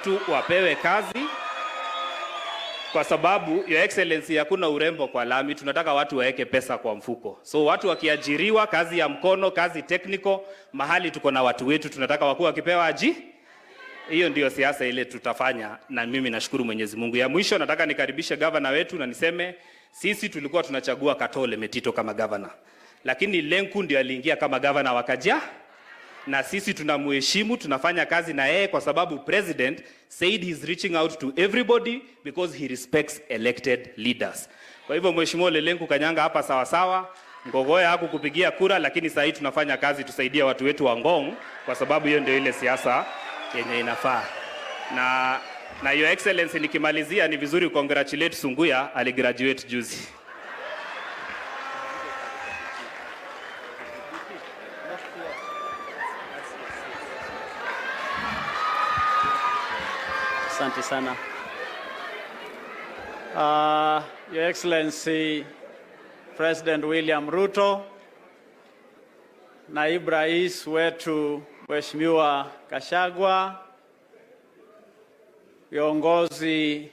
Watu wapewe kazi kwa sababu, Your Excellency, hakuna urembo kwa lami. Tunataka watu waweke pesa kwa mfuko. So watu wakiajiriwa kazi ya mkono, kazi technical, mahali tuko na watu wetu, tunataka wakuwa wakipewa aji. Hiyo ndio siasa ile tutafanya, na mimi nashukuru Mwenyezi Mungu. Ya mwisho nataka nikaribishe gavana wetu na niseme sisi tulikuwa tunachagua Katole Metito kama gavana, lakini Lenku ndio aliingia kama gavana wa Kajiado, na sisi tunamheshimu, tunafanya kazi na yeye kwa sababu president said he's reaching out to everybody because he respects elected leaders. Kwa hivyo Mheshimiwa Lenku Kanyanga hapa sawa sawa, Ngogoya hakukupigia kura, lakini sasa hii tunafanya kazi tusaidie watu wetu wa Ngong kwa sababu hiyo ndio ile siasa yenye inafaa. Na Your Excellency, nikimalizia ni vizuri congratulate Sunguya, aligraduate juzi. Asante sana. Your Excellency President William Ruto, Naibu Rais wetu Mheshimiwa Gachagua, viongozi